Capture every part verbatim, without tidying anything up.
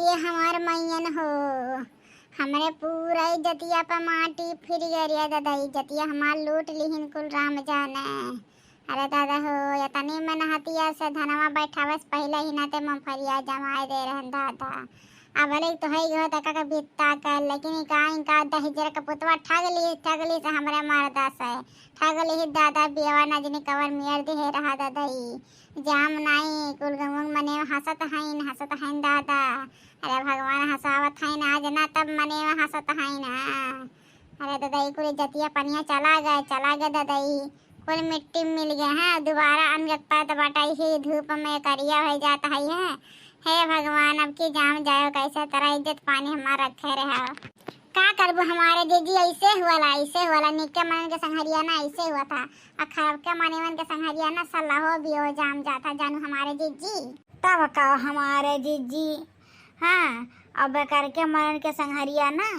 ए हमार मइयन हो, हमरे पूरा इज्जतिया पे माटी फिर गए रे दादा, इज्जतिया हमार लूट लिहिन कुल राम जाने। अरे दादा हो, एतनी मेहनतिया से धनवा बैठावे से पहिले ही ना ते मूंगफलिया जमाए दे रहन दादा। अब ले तो है गो तका के भित्ता कर, लेकिन ई का इनका दहिजर के पुतवा ठग ली, ठग ली से हमरे मर्दा से, ठग ली दादा। बियावा ना जनी कवन मेर देहे रहा दादा ई। जाम नाई, कुल गंगुंग मने हंसत हईन, हंसत हईन दादा। अरे भगवान हंसावत हईन आज ना, तब मने हंसत हईन। अरे दादा ई कुल इज्जतिया पनिया चला गए, चला गए दादा ई। कुल मिट्टी मिल गए हैं, दोबारा अन्न के परत बाटा ही धूप में करिया हो जात है। हे भगवान, अब की जाम जायो कैसे तरह इज्जत पानी हमार रखे रहो। का करबू हमारे जीजी, ऐसे हुआला, ऐसे हुआला। निक के मनन के संघरिया ना ऐसे हुआ था, और खराब के मनन के संघरिया ना सलाहो भी हो जाम जाता जानू हमारे जीजी। तब का हमारे जीजी, हाँ, अब करके मनन के संघरिया ना,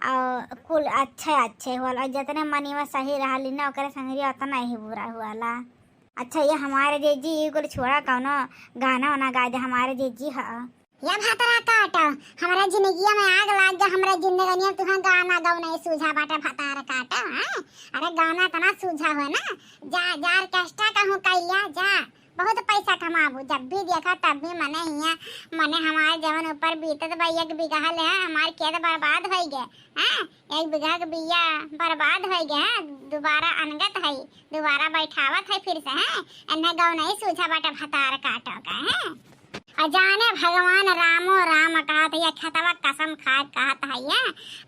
और कुल अच्छे अच्छे हुआला, जितने मनी में सही रहली ना ओकरे संघरिया उतना ही बुरा हुआला। अच्छा ये हमारे जीजी, ई कुल छोड़ा, कौनो गाना वाना गा दे हमारे जीजी। हाँ, या भतरा काट, हमरा जिंदगिया में आग लाग गया, हमरा जिंदगनिया में तुहां गाना गौ नहीं सूझा बाटे भतार काट, हैं? अरे गाना इतना सूझा हो ना, जा, जा ऑर्केस्ट्रा कहूँ कैलिया, जा, बहुत पैसा कमाबू, जब भी देखा तब भी मने हिया, मने हमारे जवन ऊपर बीतत बा, एक बीघा ले, हैं, हमार खेत बर्बाद हो गए, हैं, एक बीघा के बिया बर्बाद हो गए, हैं, दोबारा अनगत है, दोबारा बैठावत है फिर से, हैं, इन्हें गौ नहीं सूझा बाटे भतार काटो का, हैं। और जाने भगवान रामो राम कहत है, खेतवा कसम खाए कहत है, ये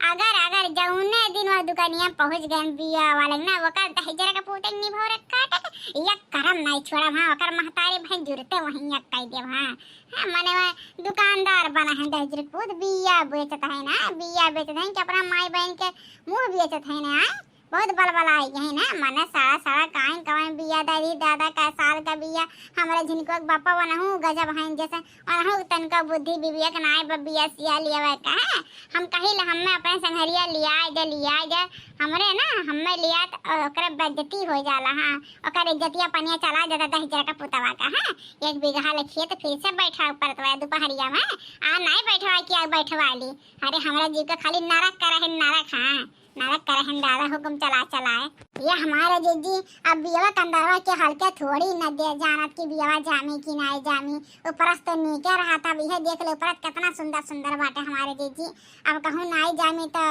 अगर, अगर जौने दिन वह दुकानिया पहुँच गए बिया वाले ना, ओकर दहिजर के पूते निभौरे काटे के, ये करम नहीं छोड़ब, हाँ, ओकर महतारी बहन जुरते वहीं एक कह देब, हाँ। हाँ, मने वह दुकानदार बना है दहिजर के पूत, बिया बेचत है ना, बिया बेचत है कि अपना माई बहन के मुँह बेचत है ना, आय? बहुत बलबलाई गए ना, मने सारा सारा काइन कवन बिया दे दी दादा का साल का बिया, हमरे झिनको के बापा वनहु गजब हैं जैसे वनहु तनको बुद्धि विवेक नाय बा बिया सिया लियावे का है। हम कही ले हमें अपने संघरिया लियाए दे, लियाए दे, हमरे ना हमें लिया त ओकरे बेइज्जती हो जाला, हाँ, ओकर इज्जतिया पनिया चला जाता दहिजर का पुतवा का, हाँ, एक बीघा ले खेत फिर से बैठा ऊपर तो दोपहरिया में, आ नहीं बैठवा किया बैठवा ली। अरे हमरा जी का खाली नरक का रहे नरक, हाँ। नरक करे हैं दादा हुकुम चला चलाए। ये हमारे जीजी, अब बियवा कंदरवा के हल्के थोड़ी न दे जानत कि बियवा जामी कि नाई जामी। ऊपरस तो नीके रहा था, अब यह देख ले ऊपरस कितना सुंदर सुंदर बाटे हमारे जीजी। अब कहूँ नाई जामी तो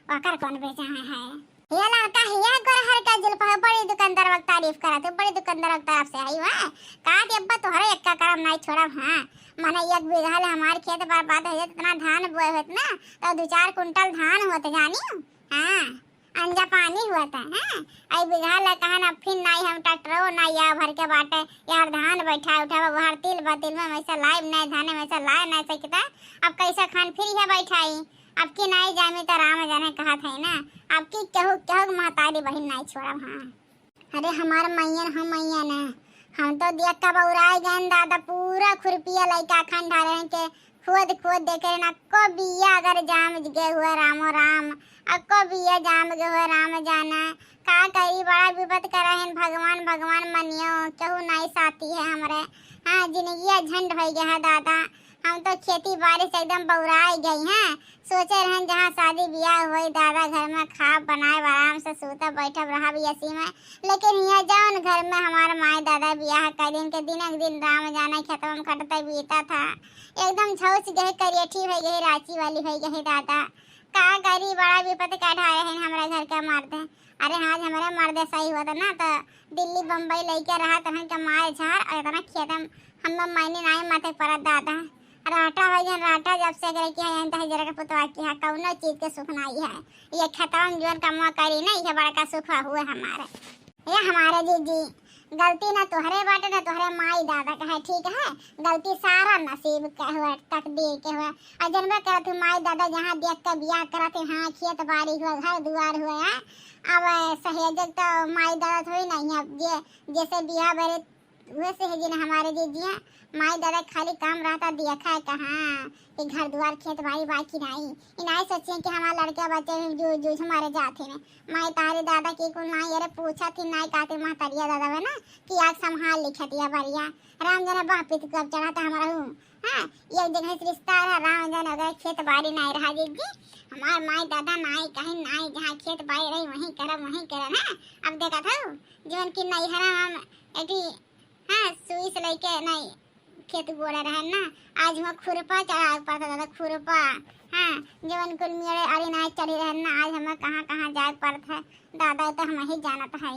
ओकर कौन बेचा है? ये लड़का हिया गोरहर का जुल्फा बड़ी दुकानदार वक्त तारीफ करत है, बड़ी दुकानदार वक्त तरफ से आई हुआ। का देब्बा तोहरे एक्का करम नाई छोड़ब, हाँ। मने एक बीघा ले हमार खेत बर्बाद हो जात, इतना धान बोए होत ना, तो दो चार कुंटल धान होत जानी। हाँ, अंजा पानी हुआ था, हाँ। आई बिगहा ला कहा ना, फिर नाई हम ट्रैक्टरो ना या भर के बाटे, यार धान बैठा उठावा, बाहर तिल बा, तिल में वैसे लाइब नाई, धाने में वैसे लाए नाई सकिता। अब कैसे खान फिर यह बैठाई? अब की नाई जामी तो राम जाने कहा था ना। अब की केहू, केहू के महतारी बहिन नाई छोड़ब, हाँ। अरे हमार मैयन हो मैयन, हम तो देख के बौराए गए दादा, पूरा खुरपिया लइका खंडा रहे के खोद खोद देखे ना, को बिया अगर जाम गए हुए रामो राम, अक्को बिया जाम गए हुए राम जाना। का करी, बड़ा विपत करा है भगवान, भगवान मनियो, केहू नाई साथी है हमरे। हाँ, जिंदगिया झंड हो गया है दादा, हम तो खेती बाड़ी से एकदम बौराए गई हैं। सोचे रहन जहाँ शादी बियाह होई दादा, घर में खाब बनाए आराम से सूतब बैठब रहब एसी में, लेकिन यहाँ जौन घर में हमार माई दादा बियाह करिन के दिन के दिन राम जाने खेतवा में खटते बीता था। एकदम झौस गए करियठी हो गई, रांची वाली हो गई दादा। का करी, बड़ा विपत का ढाए हैं हमरा घर का मर्द। अरे हाँ, आज हमरे मर्द सही होत ना तो दिल्ली बम्बई लइके रहत हन के मार झार और इतना खेत में हम मायने नाई माथे परत दादा। राटा हो गया राटा, जब से एकरे किहा यहाँ दहिजरा के पुतवा किहा कौनो चीज के सुख नाई है। ये खेतवा में जोन कमवा करी ना, ये बड़का सुख हुए हमारे। ये हमारे जीजी, गलती ना तोहरे बाटे ना तोहरे माई दादा का है, ठीक है, गलती सारा नसीब के हुए, तकदीर के हुए। और जनबे करत हूँ माई दादा जहाँ देख के बियाह करत है, हाँ खेत बाड़ी हुए, घर दुआर हुए, हाँ। अब सहेजक तो माई दादा थोड़ी नहीं है, जे जैसे बियाह भरे वैसे है जी ना हमारे जीजिया, माई दादा खाली काम रहता देखा है कहाँ कि घर दुआर खेत बाड़ी बा कि नाई। ई नाई सोचे कि हमारे लड़के बच्चे में जूझ जूझ मारे जाते हैं। माई तारी दादा की कुल नाई, अरे पूछा थी नाई कहते महतरिया दादा है ना कि आग संभाल लिखतिया बरिया। राम जना बापित कब चढ़ा था हमारा हूँ। हाँ, ये जगह से रिश्ता रहा, राम जना अगर खेत बाड़ी नाई रहा जीजी, हमार माई दादा नाई कहीं नाई, जहाँ खेत बाड़ी रही वहीं करब, वहीं करब। हाँ, अब देखा था जवन की नैहरा हम एटी हाँ, सुई से लेके नहीं खेत गोड़े रहन ना, आज हुआ खुरपा चढ़ाए के पड़ता दादा, खुरपा। हाँ, जवन कुल मेरे अरे ना चढ़ी रहन ना, आज हमें कहाँ कहाँ जाए के पड़त है दादा, ये तो हम ही जानत है।